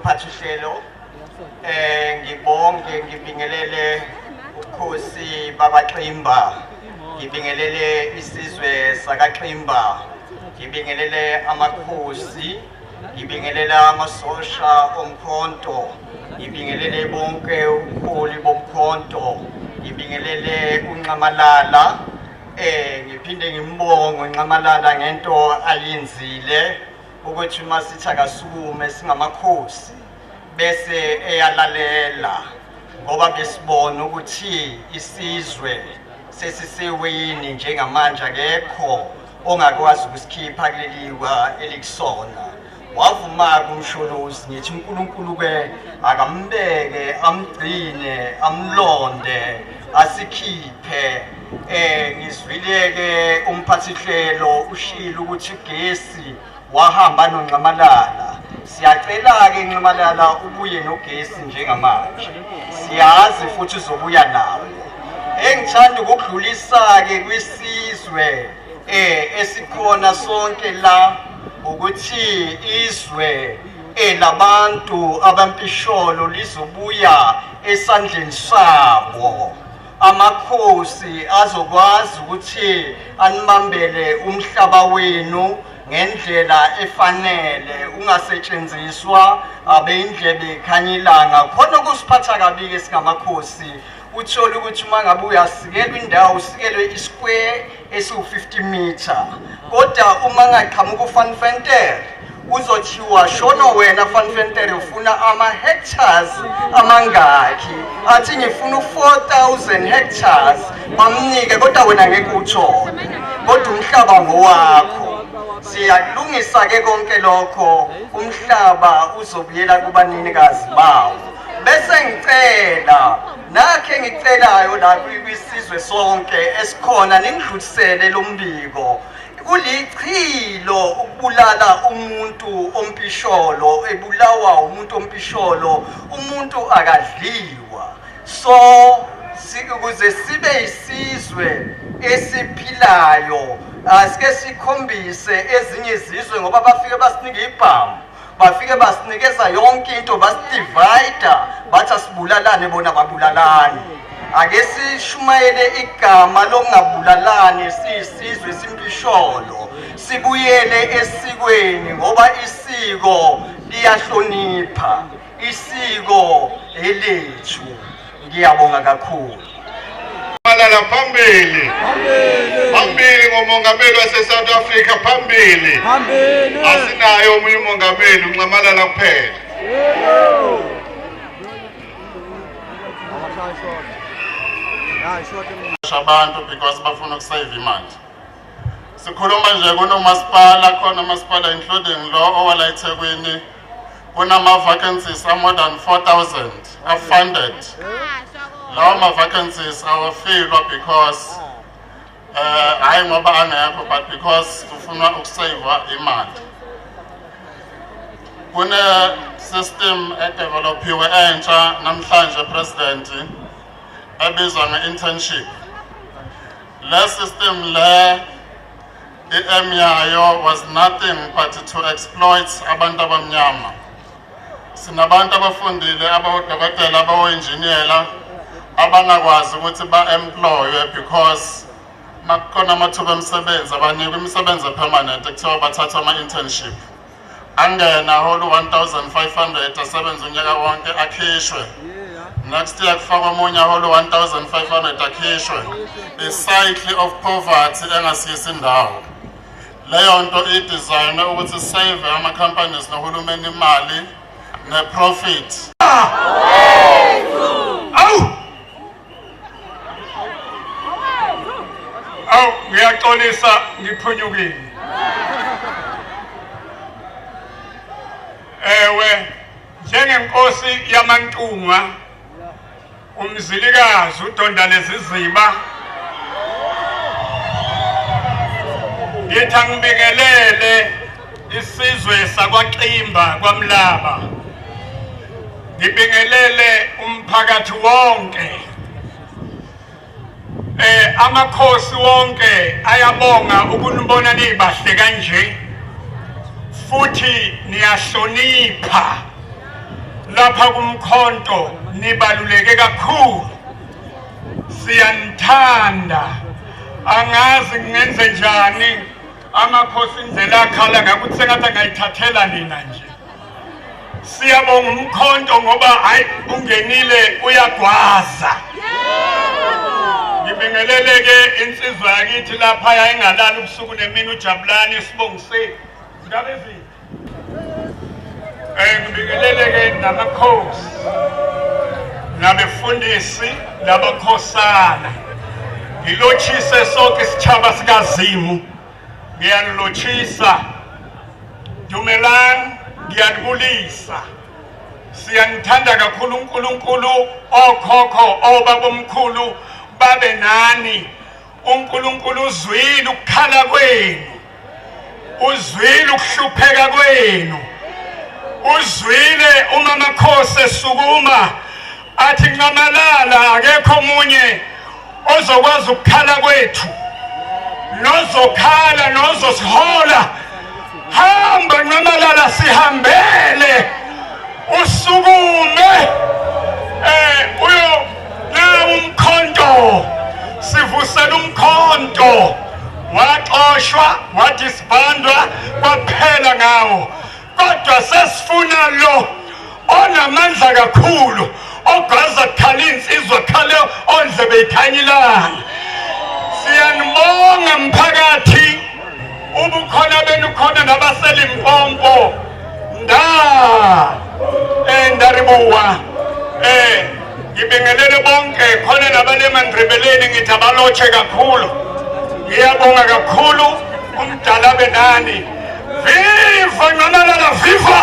umphathi uhlelo. Ngibonge ngibingelele ubukhosi babaXimba. Ngibingelele isizwe sakaXimba. Ngibingelele amakhosi, ngibingelele amasosha omkhonto, ngibingelele bonke ubuholi bomkhonto, ngibingelele uNxamalala. Ngiphinde ngimbonge uNxamalala ngento ayenzile ukuthi uma sithi akasukume singamakhosi bese eyalalela ngoba besibona ukuthi isizwe sesisewini njengamanje, akekho ongakwazi ukusikhipha kuleliwa elikusona. Wavuma-ke uMsholozi, ngithi uNkulunkulu-ke akambeke, amgcine, amlonde, asikhiphe. Ngizwile-ke umphathihlelo ushilo ukuthi ugesi wahamba noNxamalala. Siyacela-ke Nxamalala ubuye nogesi njengamanje, siyazi futhi uzobuya nawo. Engithanda ukukudlulisa-ke kwisizwe esikhona sonke la ukuthi izwe labantu abampisholo lizobuya esandleni sabo. Amakhosi azokwazi ukuthi anibambele umhlaba wenu ngendlela efanele, ungasetshenziswa abeyindlebe ikhanya ilanga. Khona okusiphatha kabi-ke singamakhosi, uthole ukuthi uma ngabe uyasikelwa indawo usikelwe isquare esiwu-50 meter, kodwa uma ngaqhamuka uVan Venter uzothiwa shono wena Van Venter ufuna ama-hectares amangakhi, athi ngifuna u-4000 hectares, bamnike, kodwa wena ngeke uthole, kodwa umhlaba ngowakho. Siyakulungisa-ke konke lokho, umhlaba uzobuyela kubanikazi bawo. Bese ngicela nakhe ngicelayo la kwisizwe sonke esikhona ningidlulisele lo mbiko. Kulichilo ukubulala umuntu ompisholo, ebulawa umuntu ompisholo, umuntu akadliwa. So ukuze sibe isizwe esiphilayo, asike sikhombise ezinye izizwe, ngoba bafike basinike ibhamu, bafike basinikeza yonke into, basidivide, bathi asibulalane, bona babulalane. Ake sishumayele igama lokungabulalani siyisizwe simpisholo, sibuyele esikweni, ngoba isiko liyahlonipha, isiko elethu. Ngiyabonga kakhulu. Malala phambili, phambili ngomongameli wase-South Africa, phambili. Asinaye omunye umongameli, uNxamalala kuphela. Abantu because bafuna ukusave imali. Sikhuluma nje kunomasipala khona, umasipala including lo owala eThekwini, kunama-vacancies a-more than 4000 are-funded. Lawo ma-vacancies awafilwa because hhayi ngoba angekho, but because kufunwa ukuseyva imali. Kune-system edevelophiwe entsha namhlanje, President, ebizwa nge-internship. Le system le, i-aim yayo was nothing but to exploit abantu abamnyama. Sinabantu abafundile, abawodokotela, abawo-enjiniyela, abangakwazi ukuthi ba-employwe because makukhona amathuba emisebenzi abanikwa imisebenzi epermanent, kuthiwa bathatha ama-internship. Angena ahole u-1500, asebenze unyaka wonke, akhishwe. Next year kufakwa omunye, ahole u-1500, akhishwe. I-cycle of poverty engasiyisi indawo. Leyo nto idesignwe ukuthi save ama-companies nohulumeni imali ne-profit. Awu! Awu, ngiyaxolisa, ngiphunyukile. Ewe, njengenkosi yamaNtungwa uMzilikazi uDonda leziziba, ngithi angibingelele isizwe sakwaXimba kwaMlaba, ngibingelele umphakathi wonke, amakhosi wonke ayabonga ukunibona nibahle kanje futhi niyahlonipha. Lapha kumkhonto nibaluleke kakhulu. Siyanithanda. Angazi ngingenze njani amakhosi indlela akhala ngakuthi sengathi angayithathela nina nje. Siyabonga umkhonto ngoba hayi ungenile uyagwaza. Ngibingelele-ke insizwa yakithi lapha yayingalali ubusuku nemini uJabulani isibongiseni. Ngabe ziphi? Ngibingelele-ke namakhosi nabefundisi nabakhosana. Ngilotshise sonke isitshaba sikaZimu. Ngiyanilotshisa. Dumelang, ngiyanibulisa. Siyanithanda kakhulu uNkulunkulu, okhokho, obabomkhulu babe nani. uNkulunkulu uzwile ukukhala kwenu. Uzwile ukuhlupheka kwenu. Uzwile uma amakhosi esukuma athi nxamalala akekho omunye ozokwazi ukukhala kwethu nozokhala nozosihola hamba nxamalala sihambele usukume eh uyo nawu umkhonto sivusela umkhonto waxoshwa wadisbandwa kwaphela ngawo kodwa sesifuna lo onamandla kakhulu ogwaza khala insizwa khale ondlebe ikhanya ilanga siyanibonga mphakathi ubukhona benu khona nabaseLimpopo nda ndaribuwa ngibingelele bonke khona nabalemandrebeleni ngithi abalotshe kakhulu ngiyabonga kakhulu umdala benani viva nqamalala viva.